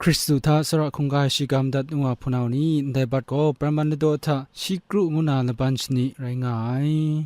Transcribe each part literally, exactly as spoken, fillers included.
Hkristu hta tsawra hkungga ai shi ga madat nu wa hpunau ni, ndai bat gaw Parmanado hta Shikru ngu na laban shani rai nga ai.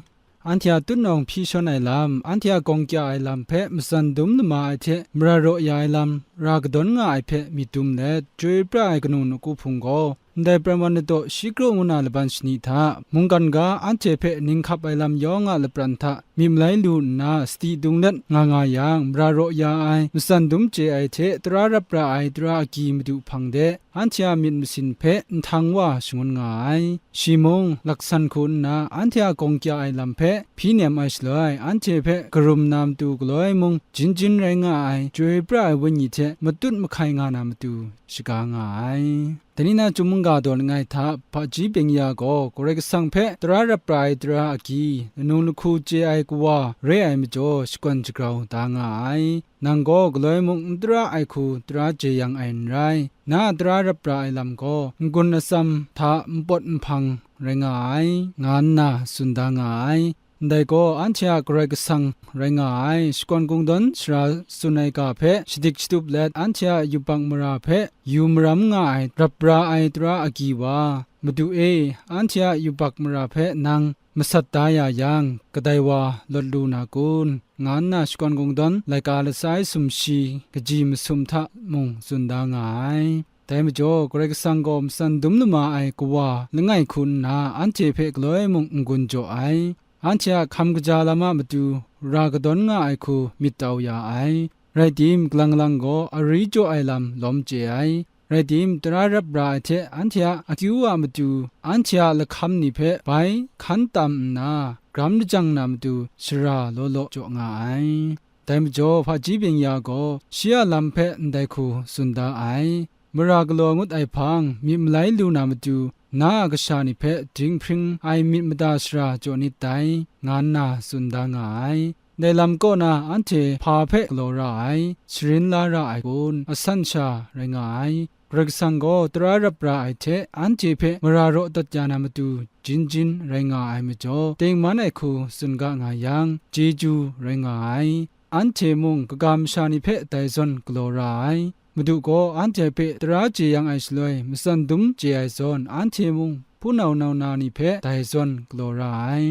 Anhte a tutnawng hpyi shawn ai lam, anhte a gawng kya ai lam hpe matsan dum lama ai hte mara raw ya ai lam, ra kadawn nga ai hpe myit dum let, chyoi pra ai kanu nawku hpung gaw, ndai Parmanado Shikru ngu na laban shani hta, mungkan ga anhte hpe ning hkap ai lam yawng a lapran hta myit malai lu nna, sadi dung let nga nga yang, mara raw ya ai, matsan dum chye ai hte tara rap ra ai tara agyi madu hpang de, anhte a myit masin hpe nhtang wa shangun nga ai. Shi mung, laksan hku nna anhte a gawng kya ai lam hpe hpyi nem ai shaloi, anhte hpe karum na matu galoi mung, jin jin rai nga ai, chyoi pra ai Wenyi hte matut mahkai nga na matu shaga nga ai. Dai ni na chyum mungga daw langai hta, hpaji byeng-ya gaw Karai Kasang hpe tara rap ra ai tara agyi, lanu lahku chye ai kawa re ai majaw, shakawn shagrau da nga ai. Nang gaw galoi mung n tara ai hku tara jeyang ai n rai, na a tara rap ra ai lam gaw n-gun atsam hta npawt nhpang rai nga ai, nga nna tsun da nga ai. Ndai gaw anhte a Karai Kasang rai nga ai, shakawn kungdawn sara tsun ai ga hpe shadik shatup let, anhte a yubak mara hpe yu maram nga ai, rap ra ai tara agyi wa, Madu e, anhte a yubak mara hpe nang masat da ya yang, kadai wa lawt lu na kun? Nga nna shakawn kungdawn laika lasai sumshi kaji masum hta mung tsun da nga ai. Dai majaw, Karai Kasang gaw matsan dum lama ai kawa langai hku nna, anhte hpe galoi mung n-gun jaw ai. Anhte a hkam kaja lam a matu ra kadawn nga ai hku myit tau ya ai. Rai tim, kalang kalang gaw ari jaw ai lam lawm chye ai. Rai tim, tara rap ra ai hte anhte a akyu a matu, anhte a lahkam ni hpe bai hkan tam nna, gram lajang na matu shara law law jaw nga ai. Dai majaw, hpaji byeng-ya gaw shi a lam hpe ndai hku tsun da ai. Mara galaw ngut ai hpang, myit malai lu na matu, na a kasha ni hpe dinghpring ai myit mada shara jaw nit dai, nga nna tsun da nga ai. Dai lam kaw na anhte hpa hpe galaw ra ai, sharin la ra ai kun, asan sha rai nga ai. Karai Kasang gaw tara rap ra ai hte anhte hpe mara raw dat ya na matu, jin jin rai nga ai majaw, tengman ai hku tsun ga nga yang, chyeju rai nga ai. Anhte mung kaga masha ni hpe dai zawn galaw ra ai. Madu gaw anhte hpe tara jeyang ai shaloi, matsan dum chye ai zawn, anhte mung hpunau nau na ni hpe dai zawn galaw ra ai.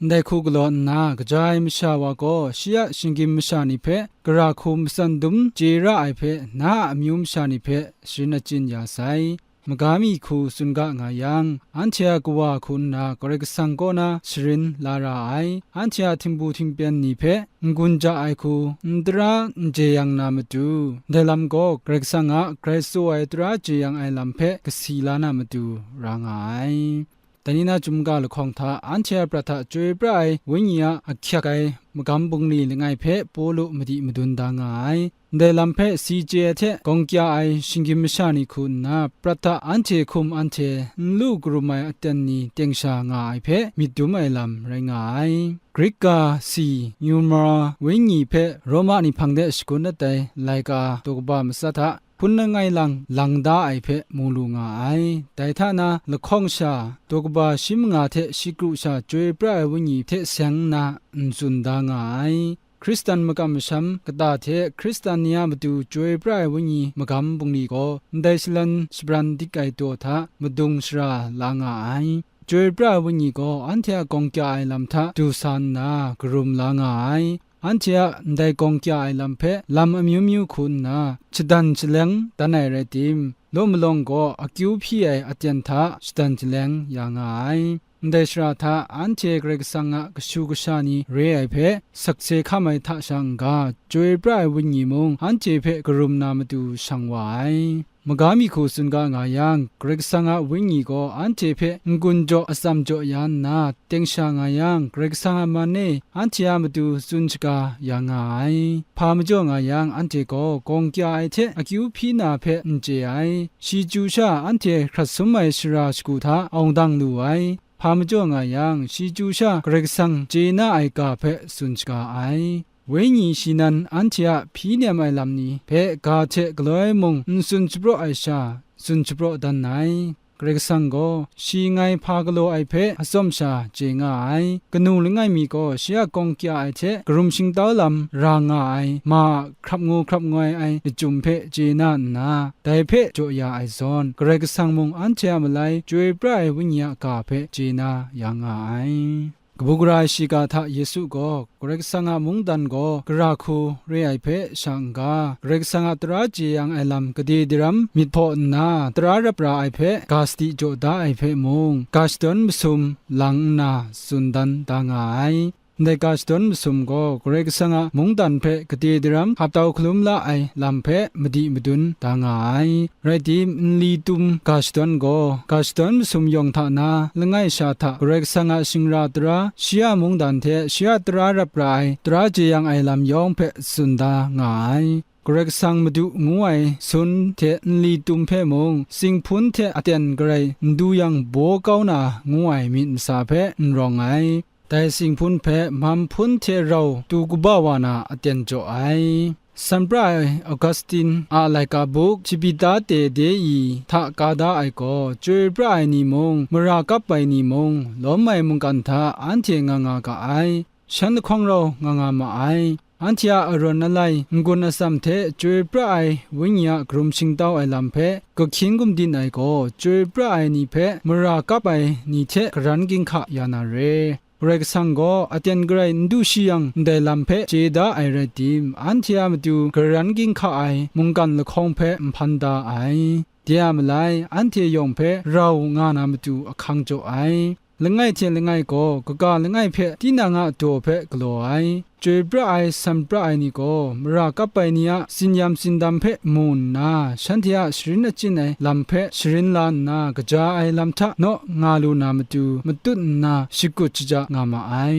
Ndai hku galaw nna, kaja ai masha wa gaw shi a shinggyim masha ni hpe, gara hku matsan dum chye ra ai hpe, na a amyu masha ni hpe sharin achyin ya sai. Maga mi hku tsun ga nga yang, anhte a kawa hku nna Karai Kasang kaw na sharin la ra ai, anhte a htingbu htingpyan ni hpe n-gun ja ai hku, n tara n jeyang na matu, dai lam gaw Karai Kasang a grai tsaw ai tara jeyang ai lam hpe kasi la na matu ra nga ai. Dai ni na chyum ga lahkawng hta, anhte a prat hta chyoi pra ai Wenyi a ahkyak ai magam bungli langai hpe Pawlu madi madun da nga ai. Ndai lam hpe si chye ai hte gawng kya ai shinggyim masha ni hku nna, prat hta anhte hkum anhte n lu karum ai aten ni teng sha nga ai hpe myit dum ai lam rai nga ai. Grik ga si, Numera Wenyi hpe Roma ni hpang de shagun dat ai laika daw kaba matsat hta, hpun langai lang lang da ai hpe mu lu nga ai. Dai hta na, lahkawng sha, daw kaba shi manga hte shi kru sha chyoi pra ai Wenyi hte seng nna n tsun da nga ai. Hkristan makam masham kata hte Hkristan ni a matu chyoi pra ai Wenyi magam bungli gaw, ndai shalan shabran dik ai daw hta madung shara la nga ai. Chyoi pra ai Wenyi gaw anhte a gawng kya ai lam hta du sa nna karum la nga ai. Anhte a ndai gawng kya ai lam hpe lam amyu myu hku nna, shadan shaleng dan ai rai tim, law malawng gaw akyu hpyi ai aten hta shadan shaleng ya nga ai. Ndai shara hta anhte Karai Kasang a kashu kasha ni re ai hpe sakse hkam ai hta sha n-ga, chyoi pra ai Wenyi mung anhte hpe karum na matu shang wa ai. Maga mi hku tsun ga nga yang, Karai Kasang a Wenyi gaw anhte hpe n-gun jaw atsam jaw ya nna, teng sha nga yang, Karai Kasang a man e anhte a matu tsun shaga ya nga ai. Hpa majaw nga yang, anhte gaw gawng kya ai hte akyu hpyi na hpe n chye ai. Shi chyu sha anhte hkrat sum ai sara shagu hta awng dang lu ai. Hpa majaw nga yang, shi chyu sha Karai Kasang chye na ai ga hpe tsun shaga ai. Wenyi shi nan anhte a hpyi nem ai lam ni hpe ga hte galoi mung n tsun shapraw ai sha, tsun shapraw dan ai. Karai Kasang gaw shi ngai hpa galaw ai hpe atsawm sha chye nga ai. Kanu langai mi gaw shi a gawng kya ai hte karum shingtau lam ra nga ai ma a hkrap ngu hkrap ngoi ai lachyum hpe chye na nna, dai hpe jaw ya ai zawn, Karai Kasang mung anhte a malai chyoi pra ai Wenyi a ga hpe chye na ya nga ai. Kabu gara ai shiga hta Yesu gaw Karai Kasang a mungdan gaw gara hku re ai hpe sha n-ga, Karai Kasang a tara jeyang ai lam gade daram myit hpaw nna, tara rap ra ai hpe ga sadi jaw da ai hpe mung, ga shadawn masum lang nna tsun dan da nga ai. Ndai ga shadawn masum gaw Karai Kasang a mungdan hpe gade daram hap tau hkalum la ai lam hpe madi madun da nga ai. Rai tim, nli tum ga shadawn gaw, ga shadawn masum yawng hta na langai sha hta Karai Kasang a shingra tara, shi a mungdan hte shi a tara rap ra ai tara jeyang ai lam yawng hpe tsun da nga ai. Karai Kasang Madu ngu ai sun hte nli tum hpe mung, singhpun hte aten garai n du yang baw kau na ngu ai myit masa hpe n rawng ai. Dai singhpun hpe manhpun hte rau tu kaba wa na aten jaw ai. San pra ai Augustin a laika buk Chipita Te De I hta ka da ai gaw, chyoi pra ai ni mung, mara kap ai ni mung, lawm ai mungkan hta anhte nga nga ga ai. Shan lahkawng rau nga nga ma ai. Anhte a arawn alai n-gun atsam hte chyoi pra ai Wenyi a karum shingtau ai lam hpe gumhkyin gumdin ai gaw, chyoi pra ai ni hpe mara kap ai ni hte karan ginhka ya na re. Karai Kasang gaw aten garai n du shi yang ndai lam hpe chye da ai rai tim, anhte a matu karan ginhka ai mungkan lahkawng hpe n hpan da ai. De a malai, anhte yawng hpe rau nga na matu ahkang jaw ai. Langai hte langai gaw kaga langai hpe tinang a daw hpe galaw ai. Chyoi pra ai, san pra ai ni gaw, mara kap ai ni a tsin-yam tsindam hpe mu nna, shanhte a sharin achyin ai lam hpe sharin la nna, kaja ai lam hta naw nga lu na matu matut nna, shakut shaja nga ma ai.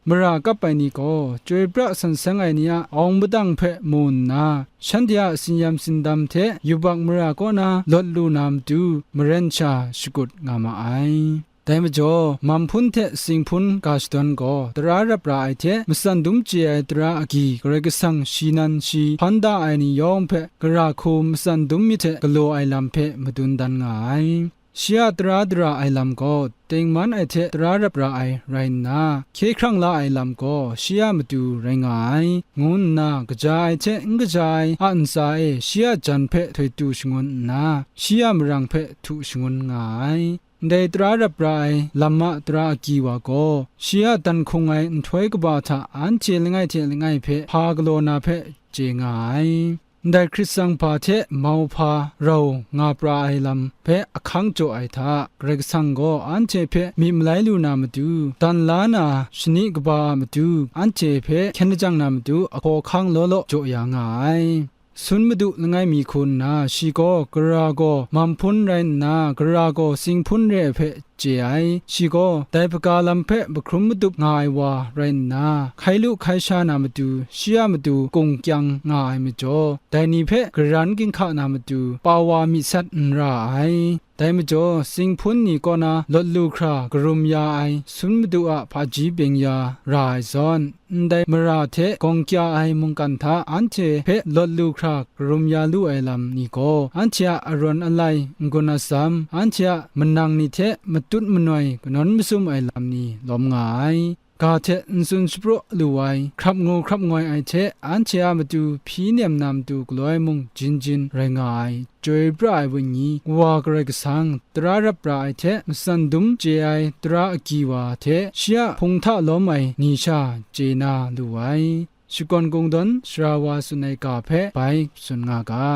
Mara kap ai ni gaw, chyoi pra san seng ai ni a awng padang hpe mu nna, shanhte a tsin-yam tsindam hte yubak mara kaw na lawt lu na matu, maren sha shakut nga ma ai. Dai majaw, manhpun hte singhpun ga shadawn gaw, tara rap ra ai hte matsan dum chye ai tara agyi, Karai Kasang shi nan shi hpan da ai ni yawng hpe, gara hku matsan dum myit hte galaw ai lam hpe madun dan nga ai. Shi a tara dara ai lam gaw, tengman ai hte tara rap ra ai rai nna, hkye hkrang la ai lam gaw, shi a matu rai nga ai, ngu nna, kaja ai hte n kaja ai a ntsa e shi a jan hpe htoi tu shangun nna, shi a marang hpe htu shangun nga ai. Ndai tara rap ra ai lam a tara agyi wa gaw, shi a dan hkung ai nhtoi kaba hta anhte langai hte langai hpe hpa galaw na hpe chye nga ai. Ndai hkrit tsang hpa hte mau hpa rau nga pra ai lam hpe ahkang jaw ai hta, Karai Kasang gaw anhte hpe myit malai lu na matu, dan la na shani kaba a matu, anhte hpe hkyen lajang na matu, ahkaw ahkang law law jaw ya nga ai. Sun madu langai mi hku nna, shi gaw gara gaw manhpun rai nna, gara gaw singhpun re ai hpe chye ai. Shi gaw dai hpaga lam hpe mahkrum madup nga ai wa rai nna, hkai lu hkai sha na matu, shi a matu kung kyang nga ai majaw, dai ni hpe garan ginhka na matu, pa wa myit sat n ra ai. Dai majaw, singhpun ni kaw na lawt lu hkra karum ya ai sun madu a hpaji beng ya ra ai zawn, ndai mara hte gawng kya ai mungkan hta anhte hpe lawt lu hkra karum ya lu ai lam ni gaw, anhte a arawn alai n-gun atsam, anhte a manang ni hte matut manoi kanawn masum ai lam ni lawm nga ai. Ga hte n tsun shapraw lu ai, hkrap ngu hkrap ngoi ai hte anhte a matu hpyi nem na matu galoi mung jin jin rai nga ai, chyoi pra ai Wenyi, Kawa Karai Kasang, tara rap ra ai hte matsan dum chye ai tara agyi wa hte shi a hpung hta lawm ai ni sha chye na lu ai. Shakawn Kungdawn sara wa tsun ai ga hpe bai tsun nga ga.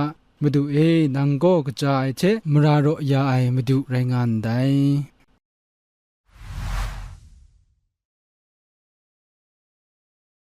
Madu e, nang gaw kaja ai hte mara raw ya ai Madu rai nga ndai.